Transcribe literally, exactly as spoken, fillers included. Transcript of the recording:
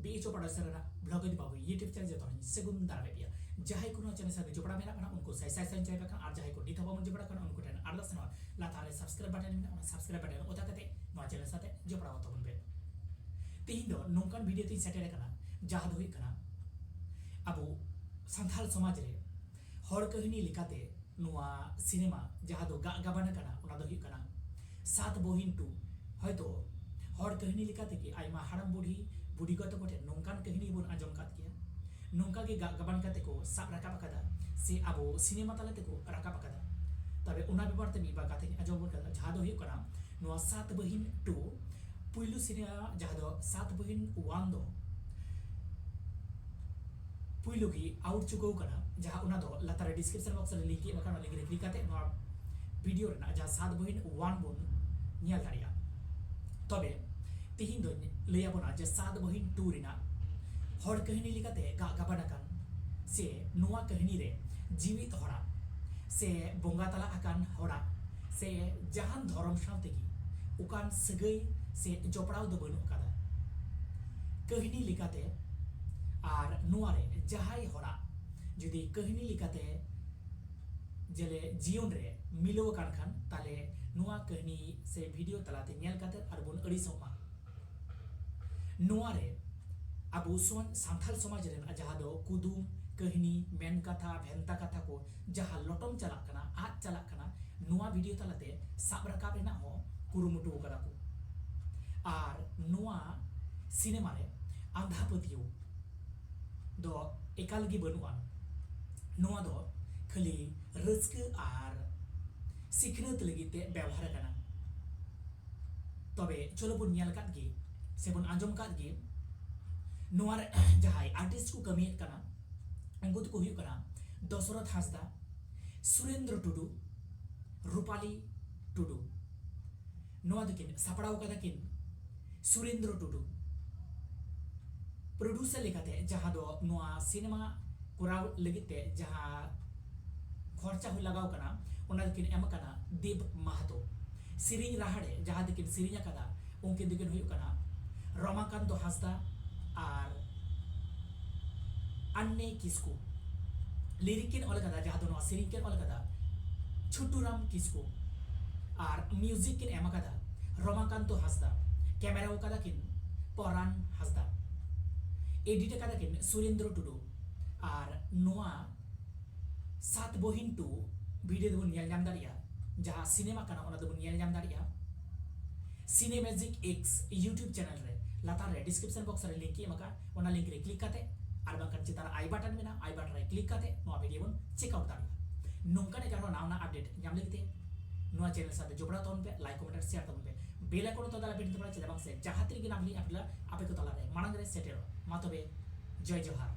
B H O Production ᱨᱮᱱᱟᱜ Vlog ᱤᱫᱤ ᱵᱟᱵᱩ YouTube channel ᱡᱚᱛᱚ ᱦᱚᱲᱤᱧ ᱥᱟᱹᱜᱩᱱ ᱫᱟᱨᱟᱢᱮᱫ ᱯᱮᱭᱟ᱾ ᱡᱟᱦᱟᱸᱭ ᱠᱚ ᱱᱚᱣᱟ channel ᱥᱟᱶᱛᱮ ᱡᱚᱯᱲᱟᱣ ᱢᱮᱱᱟᱜ ᱵᱚᱱᱟ, ᱩᱱᱠᱩ ᱥᱟᱭ ᱥᱟᱭ ᱥᱟᱭ ᱡᱚᱦᱟᱨ ᱠᱟᱱᱟ, ᱟᱨ ᱡᱟᱦᱟᱸᱭ ᱠᱚ ᱱᱤᱛ ᱦᱚᱸ ᱵᱟᱵᱚᱱ ᱡᱚᱯᱲᱟᱣ ᱠᱟᱱᱟ, ᱩᱱᱠᱩ ᱴᱷᱮᱱ ᱟᱨᱫᱟᱥ ᱱᱚᱣᱟ ᱞᱟᱛᱟᱨ ᱨᱮ subscribe button ᱢᱮᱱᱟᱜᱼᱟ, ᱚᱱᱟ subscribe button ᱚᱛᱟ ᱠᱟᱛᱮ ᱱᱚᱣᱟ channel ᱥᱟᱶᱛᱮ ᱡᱚᱯᱲᱟᱣ ᱛᱟᱵᱚᱱ ᱯᱮ᱾ ᱛᱮᱦᱮᱧ ᱫᱚ ᱱᱚᱝᱠᱟᱱ video ᱛᱤᱧ ᱥᱮᱴᱮᱨ ᱟᱠᱟᱱᱟ, ᱡᱟᱦᱟᱸ ᱫᱚ ᱦᱩᱭᱩᱜ ᱠᱟᱱᱟ ᱟᱵᱚ ᱥᱟᱱᱛᱟᱲ ᱥᱚᱢᱟᱡᱽ ᱨᱮ ᱦᱚᱲ ᱠᱟᱹᱦᱱᱤ ᱞᱮᱠᱟᱛᱮ ᱱᱚᱣᱟ ᱥᱤᱱᱮᱢᱟ ᱡᱟᱦᱟᱸ ᱫᱚ ᱜᱟᱜ ᱜᱟᱵᱟᱱ ᱟᱠᱟᱱᱟ, ᱚᱱᱟ ᱫᱚ ᱦᱩᱭᱩᱜ ᱠᱟᱱᱟ ᱥᱟᱛ ᱵᱚᱦᱤᱱ two᱾ ᱦᱚᱭᱛᱚ ᱦᱚᱲ ᱠᱟᱹᱦᱱᱤ ᱞᱮᱠᱟ ᱛᱮᱜᱮ ᱟᱭᱢᱟ ᱦᱟᱲᱟᱢ ᱵᱩᱰᱷᱤ, ᱵᱩᱰᱷᱤ ᱜᱚ ᱛᱟᱠᱚ ᱴᱷᱮᱱ ᱱᱚᱝᱠᱟᱱ ᱠᱟᱹᱦᱱᱤ ᱵᱚᱱ ᱟᱸᱡᱚᱢ ᱠᱟᱫ ᱜᱮᱭᱟ, ᱱᱚᱝᱠᱟ ᱜᱮ ᱜᱟᱜ ᱜᱟᱵᱟᱱ ᱠᱟᱛᱮ ᱠᱚ ᱥᱟᱵ ᱨᱟᱠᱟᱵ ᱟᱠᱟᱫᱟ ᱥᱮ ᱟᱵᱚ ᱥᱤᱱᱮᱢᱟ ᱛᱟᱞᱟ ᱛᱮᱠᱚ ᱨᱟᱠᱟᱵ ᱟᱠᱟᱫᱟ᱾ ᱛᱚᱵᱮ ᱚᱱᱟ ᱵᱮᱯᱟᱨ ᱛᱮ ᱢᱤᱫ ᱵᱟᱨ ᱠᱟᱛᱷᱟᱧ ᱟᱸᱡᱚᱢ ᱟᱠᱟᱫᱟ, ᱡᱟᱦᱟᱸ ᱫᱚ ᱦᱩᱭᱩᱜ ᱠᱟᱱᱟ ᱱᱚᱣᱟ ᱥᱟᱛ ᱵᱚᱦᱤᱱ two ᱯᱩᱭᱞᱩ ᱥᱤᱱᱮᱢᱟ, ᱡᱟᱦᱟᱸ ᱫᱚ ᱥᱟᱛ ᱵᱚᱦᱤᱱ one ᱫᱚ ᱯᱩᱭᱞᱩ ᱜᱮ out ᱪᱩᱠᱟᱹᱣ ᱠᱟᱱᱟ, ᱡᱟᱦᱟᱸ ᱚᱱᱟ ᱫᱚ ᱞᱟᱛᱟᱨ ᱨᱮ description box ᱨᱮ link ᱮᱢ ᱟᱠᱟᱱᱟ, ᱚᱱᱟ link ᱨᱮ click ᱠᱟᱛᱮ ᱱᱚᱣᱟ video ᱨᱮᱱᱟᱜ ᱡᱟᱦᱟᱸ ᱥᱟᱛ ᱵᱚᱦᱤᱱ one ᱵᱚᱱ ᱧᱮᱞ ᱫᱟᱲᱮᱭᱟᱜᱼᱟ᱾ ᱛᱚᱵᱮ ᱛᱮᱦᱮᱧ ᱫᱚᱧ ᱞᱟᱹᱭ ᱟᱵᱚᱱᱟ ᱡᱮ ᱥᱟᱛ ᱵᱚᱦᱤᱱ two ᱨᱮᱱᱟᱜ ᱦᱚᱲ ᱠᱟᱹᱦᱱᱤ ᱞᱮᱠᱟᱛᱮ ᱜᱟᱜ ᱜᱟᱵᱟᱱ ᱟᱠᱟᱱ ᱥᱮ ᱱᱚᱣᱟ ᱠᱟᱹᱦᱱᱤ ᱨᱮ ᱡᱤᱣᱤᱫ ᱦᱚᱲᱟᱜ ᱥᱮ ᱵᱚᱸᱜᱟ ᱛᱟᱞᱟ ᱟᱠᱟᱱ ᱦᱚᱲᱟᱜ ᱥᱮ ᱡᱟᱦᱟᱱ ᱫᱷᱚᱨᱚᱢ ᱥᱟᱶ ᱛᱮᱜᱮ ᱚᱠᱟᱱ ᱥᱟᱹᱜᱟᱹᱭ ᱥᱮ ᱡᱚᱯᱲᱟᱣ ᱫᱚ ᱵᱟᱹᱱᱩᱜ ᱟᱠᱟᱫᱟ ᱠᱟᱹᱦᱱᱤ ᱞᱮᱠᱟᱛᱮ᱾ ᱟᱨ ᱱᱚᱣᱟ ᱨᱮ ᱡᱟᱦᱟᱸᱭ ᱦᱚᱲᱟᱜ ᱡᱩᱫᱤ ᱠᱟᱹᱦᱱᱤ ᱞᱮᱠᱟᱛᱮ ᱡᱮᱞᱮ ᱡᱤᱭᱚᱱ ᱨᱮ ᱢᱤᱞᱟᱹᱣ ᱟᱠᱟᱱ ᱠᱷᱟᱱ, ᱛᱟᱦᱞᱮ ᱱᱚᱣᱟ ᱠᱟᱹᱦᱱᱤ ᱥᱮ video ᱛᱟᱞᱟᱛᱮ ᱧᱮᱞ ᱠᱟᱛᱮ ᱟᱨ ᱵᱚᱱ ᱟᱹᱲᱤᱥᱚᱜ ᱢᱟ᱾ ᱱᱚᱣᱟ ᱨᱮ ᱟᱵᱚ ᱥᱚᱢᱟᱡᱽ, ᱥᱟᱱᱛᱟᱲ ᱥᱚᱢᱟᱡᱽ ᱨᱮᱱᱟᱜ ᱡᱟᱦᱟᱸ ᱫᱚ ᱠᱩᱫᱩᱢ, ᱠᱟᱹᱦᱱᱤ, ᱢᱮᱱ ᱠᱟᱛᱷᱟ, ᱵᱷᱮᱱᱛᱟ ᱠᱟᱛᱷᱟ ᱠᱚ ᱡᱟᱦᱟᱸ ᱞᱚᱴᱚᱢ ᱪᱟᱞᱟᱜ ᱠᱟᱱᱟ, ᱟᱫ ᱪᱟᱞᱟᱜ ᱠᱟᱱᱟ, ᱱᱚᱣᱟ video ᱛᱟᱞᱟᱛᱮ ᱥᱟᱵ ᱨᱟᱠᱟᱵ ᱨᱮᱱᱟᱜ ᱦᱚᱸ ᱠᱩᱨᱩᱢᱩᱴᱩ ᱟᱠᱟᱫᱟ ᱠᱚ᱾ ᱟᱨ ᱱᱚᱣᱟ ᱥᱤᱱᱮᱢᱟ ᱨᱮ ᱟᱸᱫᱷᱟ ᱯᱟᱹᱛᱭᱟᱹᱣ ᱫᱚ ᱮᱠᱟᱞ ᱜᱮ ᱵᱟᱹᱱᱩᱜᱼᱟ᱾ ᱱᱚᱣᱟ ᱫᱚ ᱠᱷᱟᱹᱞᱤ ᱨᱟᱹᱥᱠᱟᱹ ᱟᱨ ᱥᱤᱠᱷᱱᱟᱹᱛ ᱞᱟᱹᱜᱤᱫ ᱛᱮ ᱵᱮᱣᱦᱟᱨ ᱟᱠᱟᱱᱟ᱾ ᱛᱚᱵᱮ ᱪᱚᱞᱚ ᱵᱚᱱ ᱧᱮᱞ ᱟᱠᱟᱫ ᱜᱮ ᱥᱮ ᱵᱚᱱ ᱟᱸᱡᱚᱢ ᱟᱠᱟᱫ ᱜᱮ, ᱱᱚᱣᱟ ᱨᱮ ᱡᱟᱦᱟᱸᱭ artist ᱠᱚ ᱠᱟᱹᱢᱤᱭᱮᱫ ᱠᱟᱱᱟ, ᱩᱱᱠᱩ ᱫᱚᱠᱚ ᱦᱩᱭᱩᱜ ᱠᱟᱱᱟ ᱫᱚᱥᱚᱨᱚᱛᱷ ᱦᱟᱸᱥᱫᱟ, ᱥᱩᱨᱮᱱᱫᱨᱚ ᱴᱩᱰᱩ, ᱨᱩᱯᱟᱞᱤ ᱴᱩᱰᱩ᱾ ᱱᱚᱣᱟ ᱫᱚᱠᱤᱱ ᱥᱟᱯᱲᱟᱣ ᱠᱟᱫᱟ ᱠᱤᱱ ᱥᱩᱨᱮᱱᱫᱨᱚ ᱴᱩᱰᱩ᱾ Producer ᱞᱮᱠᱟᱛᱮ ᱡᱟᱦᱟᱸ ᱫᱚ ᱱᱚᱣᱟ ᱥᱤᱱᱮᱢᱟ ᱠᱚᱨᱟᱣ ᱞᱟᱹᱜᱤᱫ ᱛᱮ ᱡᱟᱦᱟᱸ ᱠᱷᱚᱨᱪᱟ ᱦᱚᱸ ᱞᱟᱜᱟᱣ ᱠᱟᱱᱟ, ᱚᱱᱟ ᱫᱚᱠᱤᱱ ᱮᱢ ᱟᱠᱟᱱᱟ ᱫᱮᱵ ᱢᱟᱦᱟᱛᱚ᱾ ᱥᱮᱨᱮᱧ ᱨᱟᱦᱟ ᱨᱮ ᱡᱟᱦᱟᱸ ᱫᱚᱠᱤᱱ ᱥᱮᱨᱮᱧ ᱟᱠᱟᱫᱟ, ᱩᱱᱠᱤᱱ ᱫᱚᱠᱤᱱ ᱦᱩᱭᱩᱜ ᱠᱟᱱᱟ ᱨᱚᱢᱟᱠᱟᱱᱛᱚ ᱦᱟᱸᱥᱫᱟ ᱟᱨ ᱟᱱᱱᱮ ᱠᱤᱥᱠᱩ᱾ ᱞᱤᱨᱤᱠ ᱠᱤᱱ ᱚᱞ ᱠᱟᱫᱟ, ᱡᱟᱦᱟᱸ ᱫᱚ ᱱᱚᱣᱟ ᱥᱮᱨᱮᱧ ᱠᱤᱱ ᱚᱞ ᱠᱟᱫᱟ, ᱪᱷᱩᱴᱩᱨᱟᱢ ᱠᱤᱥᱠᱩ᱾ ᱟᱨ ᱢᱤᱭᱩᱡᱤᱠ ᱠᱤᱱ ᱮᱢ ᱠᱟᱫᱟ ᱨᱚᱢᱟᱠᱟᱱᱛᱚ ᱦᱟᱸᱥᱫᱟ᱾ ᱠᱮᱢᱮᱨᱟ ᱠᱟᱫᱟ ᱠᱤᱱ ᱯᱚᱨᱟᱱ ᱦᱟᱸᱥᱫᱟ᱾ ᱮᱰᱤᱴ ᱠᱟᱫᱟ ᱠᱤᱱ ᱥᱩᱨᱮᱱᱫᱨᱚ ᱴᱩᱰᱩ᱾ ᱟᱨ ᱱᱚᱣᱟ ᱥᱟᱛ ᱵᱚᱦᱤᱱ ᱴᱩ ᱵᱷᱤᱰᱤᱭᱳ ᱫᱚᱵᱚᱱ ᱧᱮᱞ ᱧᱟᱢ ᱫᱟᱲᱮᱭᱟᱜᱼᱟ, ᱡᱟᱦᱟᱸ ᱥᱤᱱᱮᱢᱟ ᱠᱟᱱᱟ ᱚᱱᱟ ᱫᱚᱵᱚᱱ ᱧᱮᱞ ᱧᱟᱢ ᱫᱟᱲᱮᱭᱟᱜᱼᱟ᱾ ᱥᱤᱱᱮ ᱢᱮᱡᱤᱠ ᱮᱠᱥ YouTube ᱪᱮᱱᱮᱞ ᱨᱮ ᱞᱟᱛᱟᱨ ᱨᱮ ᱰᱤᱥᱠᱨᱤᱯᱥᱚᱱ ᱵᱚᱠᱥ ᱨᱮ ᱞᱤᱝᱠ ᱤᱧ ᱮᱢ ᱟᱠᱟᱫ, ᱚᱱᱟ ᱞᱤᱝᱠ ᱨᱮ ᱠᱞᱤᱠ ᱠᱟᱛᱮ ᱟᱨ ᱵᱟᱝᱠᱷᱟᱱ ᱪᱮᱛᱟᱱ ᱨᱮ ᱟᱭ ᱵᱟᱴᱚᱱ ᱢᱮᱱᱟᱜᱼᱟ, ᱟᱭ ᱵᱟᱴᱚᱱ ᱨᱮ ᱠᱞᱤᱠ ᱠᱟᱛᱮ ᱱᱚᱣᱟ ᱵᱷᱤᱰᱤᱭᱳ ᱵᱚᱱ ᱪᱮᱠ ᱟᱣᱩᱴ ᱫᱟᱲᱮᱭᱟᱜᱼᱟ᱾ ᱱᱚᱝᱠᱟᱱᱟᱜ ᱟᱨᱦᱚᱸ ᱱᱟᱣᱟ ᱱᱟᱣᱟ ᱟᱯᱰᱮᱴ ᱧᱟᱢ ᱞᱟᱹᱜᱤᱫ ᱛᱮ ᱱᱚᱣᱟ ᱪᱮᱱᱮᱞ ᱥᱟᱶᱛᱮ ᱡᱚᱯᱲᱟᱣ ᱛᱟᱵᱚᱱ ᱯᱮ, ᱞᱟᱭᱤᱠ, ᱠᱚᱢᱮᱱᱴ ᱟᱨ ᱥᱮᱭᱟᱨ ᱛᱟᱵᱚᱱ ᱯᱮ, ᱵᱮᱞ ᱟᱭᱠᱚᱱ ᱛᱚ ᱫᱟᱞᱟ ᱯᱤᱱ ᱛᱟᱵᱚᱱᱟ, ᱪᱮᱫᱟᱜ ᱵᱟᱝ ᱥᱮ ᱡᱟᱦᱟᱸ ᱛᱤᱱᱟᱹᱜ ᱜᱮ ᱱᱟᱣᱟ ᱵᱷᱤᱰᱤᱭᱳ ᱟᱯᱞᱳᱰᱟ ᱟᱯᱮ ᱠᱚ ᱛᱟᱞᱟᱨᱮ ᱢᱟᱲᱟᱝ ᱨᱮ ᱥᱮᱴᱮᱨᱚᱜᱼᱟ᱾ ᱢᱟ ᱛᱚᱵᱮ ᱡᱚᱭ ᱡᱚᱦᱟᱨ᱾